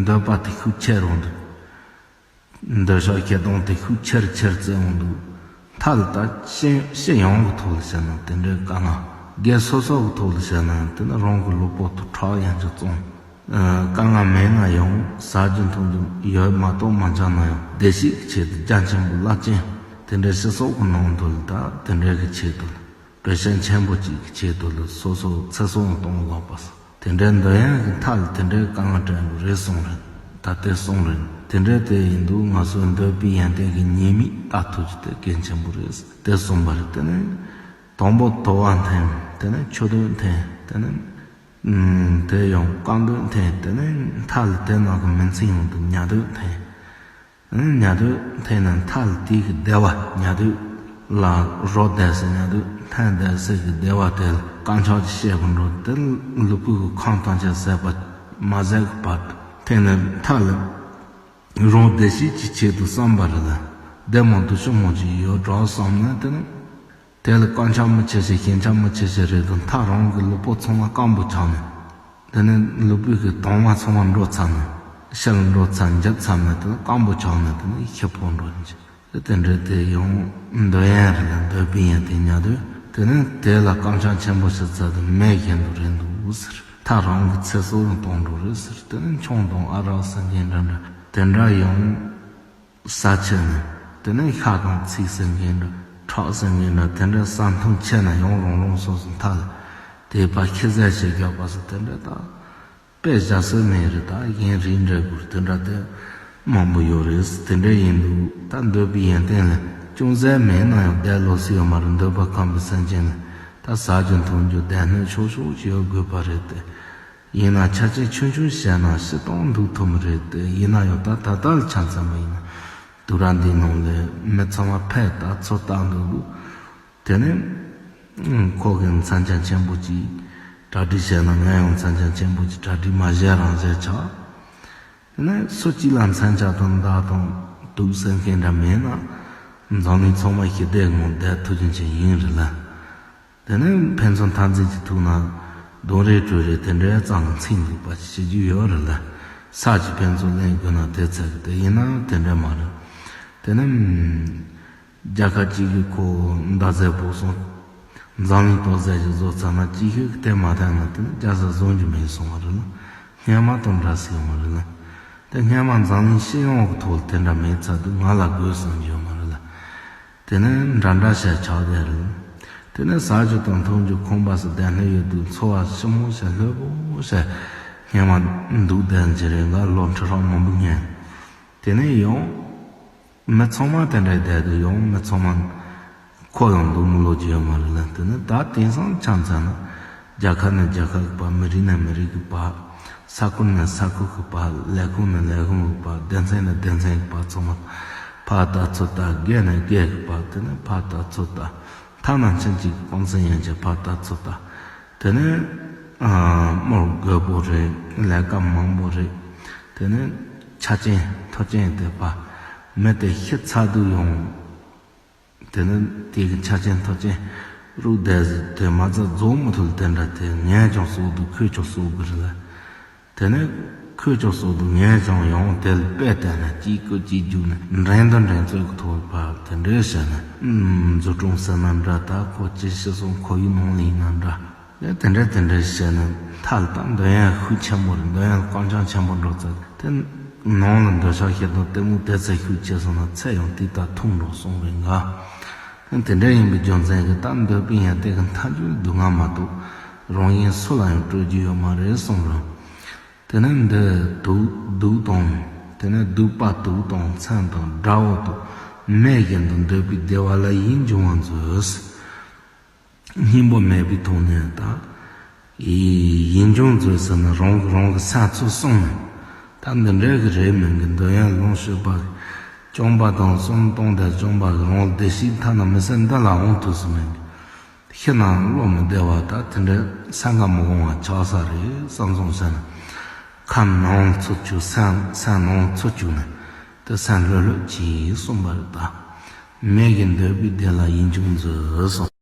འདོད་པ་དེ་ཤུགས་ཆེ་རུ་འདུག་འདོད་ཆགས་སྐྱེ་སྟངས་དེ་ཤུགས་ཆེར་ཆེར་བརྩི་འོང་དུས། མཐའ་ལ་ད་སྤྱི་སྤྱི་ཡོངས་ཀྱི་ཐོག་ལ་བཤད་ན་དེ་འདྲའི་དཀའ་ངལ། སྒེར་སོ་སོ་གི་ཐོག་ལ་བཤད་ན་དེ་ནི་རང་གི་ལུས་པོ་དེ་ཁྲག་ཡང་ཅིག་བཙོང་། ཨ། དཀའ་ངལ་མེད་ན་ཡང་ཟ་རྒྱུ་འཐུང་རྒྱུ་ཡོད་མ་གཏོགས་མ་འཇགས་ན་ཡང་བདེ་སྐྱིད་ཀྱི་ཆེད་དུ་རྒྱ་ཆེན་པོ་རླབས་ཆེན་དེ་འདྲའི་སྤྱི་ཚོགས་ཀྱི་ནང་དུ་ལ་ད་དེ་འདྲའི་གི་ཆེད་དུ་ལ། བོད་ཞེན་ཆེན་པོ་གཅིག་གི་ཆེད་དུ་ལ་སོ་སོ་ཚེ་སྲོག་གཏོང་ལོག་པ་སོགས་དེ་འདྲའི་འདོད་ཡོན་གྱི་མཐའ་ལ་དེ་འདྲའི་དཀའ་ངལ་སྤྲད་འགྲོ་རེད་གསུངས་རེད། ད་དེ་གསུངས་རེད། དེ་འདྲའི་དེ་ཡིན་དུས་ང་ཚོའི་འདོད་པའི་ཡོན་ཏན་གྱི་ཉེས་དམིགས་ལྟ་ཐུབ་རྒྱུ་དེ་གལ་ཆེན་པོ་རེད། དེ་གསུངས་པ་རེད། དེ་ནས་དང་པོ་དུ་བ་འཐེན། དེ་ནས་མཆུ་ཏོ་འཐེན། དེ་ནས་ཨུམ། དེ་ཡང་རྐང་ཏོ་འཐེན། དེ་ནས་མཐའ་ལ་དེ་ནང་གི་མི་ཚེ་ཡོངས་དུ་ཉྭ་ཏོ་འཐེན། ཉྭ་ཏོ་འཐེན་ནས་མཐའ་ལ་དེ་གི་བདེ་བ། ཉྭ་ཏོ་ལ་རོ་བསྡད་ས། ཉྭ་ཏོ་འཐེན་བསྡད་ས་གི་བདེ་བ་དེ་ལ་རྐང་ཕྱག་ཅིག་བཤད་པར་འགྲོ། དེ་ལུས་པོ་གི་ཁམས་ཐམས་ཅད་ཟད་པ་མ་ཟད་གི་བར་དུ་འཐེན་ནས་མཐའ་ལ་རང་བདེ་སྐྱིད་ཀྱི་ཆེད་དུ་བསམ་པ་རེད་ལ། བདེ་མོ་འདུག་ཤུགས་མོ་ཅིག་ཡོད་འགྲོ་བསམ་ནས་དེ་ནི། དེ་ལ་རྐང་ཕྱག་མི་ཆེ་ཆེ་ཞེན་ཆགས་མི་ཆེ་ཆེ་རེད་དུས་མཐའ་རང་གི་ལུས་པོ་ཚང་མ་སྐམ་པོ་ཆགས་ནས། དེ་ནས་ལུས་པོའི་གི་དྭངས་མ་ཚང་མ་འགྲོ་ཚར་ནས། ཕྱིར་འགྲོ་ཚར་འགྱུར་ཚར་ནས་དེ་ནས་སྐམ་པོ་ཆགས་ནས་དེ་ནས་ཤི་འཕོ་འགྲོ་ཡིན་ཅིག་དེ་འདྲ་དེ་ཡང་འདོད་ཡོན་རེད་ལ། འདོད་པའི་ཡོན་ཏན་ཉྭ་ཏོ། དེ་ནས་དེ་ལ་རྐང་ཕྱག་ཆེན་པོ་ཞིག་བཙལ་དུས་མེ་བཞིན་དུ་རེད་འདུག་ཟེར། མཐའ་རང་གི་ཚེ་སྲོག་ཡང་གཏོང་འགྲོ་རེད་ཟེར། དེ་ནས་ཆང་དང་ཨ་རག་ཟེར་མཁན་འདྲ་འདྲ་དེ་འདྲ་ཡང་ཟ་ཆེ་ནས། དེ་ནས་ཤ་དང་ཚིལ་ཟེར་མཁན་འདྲ། ཁྲག་ཟེར་མཁན་འདྲ། དེ་འདྲ་ཟ་འཐུང་ཆེ་ན་ཡང་རང་རང་སོ་སོའི་མཐའ་ལ་དེ་ཕར་ཁྱི་ཟས་ཞིག་རྒྱག་པ་སོགས་དེ་འདྲ་ད་དཔེ་བཞག་སྲོལ་མེད་རེད། ད་གཞན་རིགས་འདྲ་བུར་དེ་འདྲ་དེ་མང་པོ་ཡོད་རེད། དེ་འདྲ་ཡིན་དུས་ད་འདོད་པའི་ཡོན་ཏན་ལ་ཅུང་ཟད་མེད་ན་ཡང་བསྡད་ལོག་སྲིད་ཡོད་མ་རེད། འདོད་པ་ཁམས་པའི་སེམས་ཅན་ལ་ད་ཟ་རྒྱུ་འཐུང་རྒྱུ་བདེ་སྣོད་ཆོག་ཆོག་ཅིག་ཡོད་དགོས་པ་རེད་དེ། ཡིན་ན་ཆ་རྐྱེན་ཆུང་ཆུང་བྱས་ན་ཤི་སྟངས་འདུག་ཐུབ་མི་རེད་དེ། ཡིན་ན་ཡང་ད་ད་ལྟ་ལ་ཆ་མཚོན་པ་ཡིན་ན། དུས་རབས་འདིའི་ནང་ལ་མི་ཚང་མ་ཕར་ལྟ་ཚུར་ལྟ་འདུག་འདུག་དེ་ནས་ཁོ་གི་མཚོན་ཆ་ཆེན་པོ་གཅིག་ གྲ་སྒྲིག་བྱས་ན་ང་ཡང་མཚོན་ཆ་ཆེན་པོ་ཅིག་གྲ་སྒྲིག་མ་བྱས་རང་བྱས་ཆགས། དེ་ནས་སུ་གཅིག་ལ་མཚོན་ཆ་དང་མདའ་དང་དུག་ཟེར་མཁན་འདྲ་མེད་ན། འཛམ་གླིང་ཚང་མ་ཞི་བདེ་ངང་བསྡད་ཐུབ་རྒྱུ་ཅིག་ཡིན་རེད་ལ། དེ་ནས་ཕན་ཚུན་འཐབ་འཛིང་གི་ཐོག་ན་རྡུང་རེས་དཀྲུག་རེས་དེ་འདྲའི་གཙང་གི་ཚིག་འདུག་པ་ཞིག་བྱེད་རྒྱུ་ཡོད་རེད་ལ། ས་ཀྱི་ཕན་ཚུན་ལེན་དགོས་ན་དེ་ཚད་གི་དེ་ཡིན་ན་དེ་འདྲ་མ་རེད། དེ་ནས་རྒྱལ་ཁབ་གཅིག་གི་ཁོ་མདའ་ཟེར་ཕོག་སོང་། འཛམ་གླིང་ཐོག་ཟེར་གྱི་བཟོ་ཚར་ན་གཅིག་ཤོས་ཀྱི་དེ་མ་ཐན་ན་དེ་ནས་རྒྱལ་ས་བཟོ་རྒྱུ་མེད་སོང་བ་རེད་ལ། སྔན་མ་དང་འདྲ་སྲིད་ཡོང་བ་རེད་ལ། དེ་སྔན་མ་འཛམ་གླིང་སྤྱི་ཡོངས་ཀྱི་ཐོག་ལ་དེ་འདྲ་མེད་ཚར་དུས་ང་ལ་དགོས་བསམ་རྒྱུ་ཡོད་མ་རེད་ལ། དེ་ནས་འདྲ་འདྲ་བྱས་ཆགས་བསྡད་རེད། དེ་ནས་ཟ་རྒྱུ་དང་འཐུང་རྒྱུ་ཁང་པ་སོགས་བསྡད་ལྷོད་ཡོད་དུས་འཚོ་བ་ཞིབ་མོ་བྱས་ལྷོད་པོ་བྱས་སྔན་མ་འདུག་བསྡད་ཀྱི་རེད། ང་ལོ་ཁྲི་ཕྲག་མང་པོ་སྔོན། དེ་ནས་ཡང་མི་ཚང་མ་དེ་འདྲ་བསྡད་དུས་ཡང་མི་ཚང་མ་ཁོ་ཡང་འདུག་མི་ལོ་རྒྱུ་ཡོད་མ་རེད་ལ། དེ་ནས་ད་དེང་སང་ཆ་མཚོན་ན་རྒྱལ་ཁབ་ནས་རྒྱལ་ཁབ་ཀྱི་བར། མི་རིགས་ནས་མི་རིགས་ཀྱི་བར། ས་ཁུལ་ནས་ས་ཁུལ་གྱི་བར། ལས་ཁུངས་ནས་ལས་ཁུངས་ཀྱི་བར། སྡེ་ཚན་ནས་སྡེ་ཚན་གྱི་བར། ཚང་མ་ཕར་ལྟ་ཚུར་ལྟ། སྒེར་ནས་སྒེར་གྱི་བར། དེ་ནས་ཕར་ལྟ་ཚུར་ལྟ། ཐ་ན་ཕྱིན་ཅི་གང་ཟེར་ཡན་ཆད་ཕར་ལྟ་ཚུར་ལྟ། དེ་ནས་ཨ་དམུ་རྒོད་པོ་རེད། ལས་ཀ་མང་པོ་རེད། དེ་ནས་ཆ་རྐྱེན་མཐུན་རྐྱེན་དེ་ཕར་མི་དེ་ཤི་ཚར་དུས་ཡང་། དེ་ནས་དེ་གི་ཆ་རྐྱེན་མཐུན་རྐྱེན་རུག་བསྡད་ཟིག་དེ་མ་ཚད་རྫོགས་མི་ཐུབ་དེ་འདྲ་དེ་ངས་ཀྱང་གསོག་འདུག་ཁོས་ཀྱང་གསོག་གི་རེད་ལ། དེ་ནས་ཁོས་ཀྱང་གསོག་འདུག་ངས་ཀྱང་ཡང་དེ་ལ་དཔེ་བལྟས་ནས་གཅིག་བཀོལ་གཅིག་རྒྱུགས་ནས་འགྲན་བསྡུར་འགྲན་རྩོད་ཀྱི་ཐོག་ཕར་དེ་འདྲའི་བྱས་ནས་འཛུགས་སྐྲུན་ཟེར་ན་འདྲ། ད་ཁོ་ཅི་ཤི་སོང་ཁོར་ཡུག་ནང་ལ་ཡིན་ན་འདྲ། ཨེ་དེ་འདྲ་དེ་འདྲ་བྱས་ནས་མཐའ་ལ་ད་འདོན་ཡ་ཤུགས་ཆེན་པོ་རེད། འདོན་ཡ་ལ་གང་འཚམ་ཆེན་པོ་འགྲོ་ཚར། དེ་ནང་ལ་འདོད་ཆགས་ཞེ་སྡང་གཏི་མུག་དེ་ཚོ་ཤུགས་ཆེ་སོང་ན་ཚེ་ཡང་དེ་ལྟར་ཐུང་འགྲོ་སོང་བས་འགའ། དེ་འདྲ་ཡིན་པའི་རྒྱུ་མཚན་གྱིས་ད་འདོད་པའི་ཡང་དེ་གི་མཐའ་མཇུག་སྡུག་བསྔལ་མ་གཏོགས་རང་གཞན་སུ་ལ་ཡང་སྤྲོད་རྒྱུ་ཡོད་མ་རེད་གསུངས་རུང་། དེ་ནས་འདི་དུག་དུག་དང་། དེ་ནས་སྡིག་པ་དུག་དང་མཚོན་དང་དགྲ་བོ་དང་། མེད་བཞིན་དུ་འདོད་པའི་བདེ་བ་ལ་ཡིད་འབྱུང་བར་མཛོད། སྙིང་པོ་མེད་པའི་ཐོག་ནས་ད་ཡིད་འབྱུང་མཛོད་ཟེར་ན་རང་གི་རང་གི་སེམས་ཚུར་སོང་ནས་ད་འདི་འདྲ་གི་རེད་མིན་གི་འདོད་ཡོན་ལོངས་སྤྱོད་པ་གི་བཅོམ་པ་དང་གསུམ་སྟོང་དང་བཅོམ་པ་གི་རང་ལ་བདེ་སྐྱིད་ཐ་ན་མི་ཚེ་འདི་ལ་འོང་ཐུབ་སུ་མིན་གི། ཤི་ན་བློ་མི་བདེ་བ་ད་དེ་འདྲ་སེམས་ཁ་མི་དགོངས་པ་ཆགས་ས་རེད་བསམ་བསམ་བྱས་ན། ཁམས་ནང་ཚུར་བཅུག་སེམས་སེམས་ནང་ཚུར་བཅུག་ནས་དེ་སེམས་ལྷོད་ལྷོད་གྱིས་གསུངས་པ་རེད་ད། མེད་བཞིན་འདོད་པའི་བདེ་ལ་ཡིད་འབྱུང་མཛོད་གསུངས།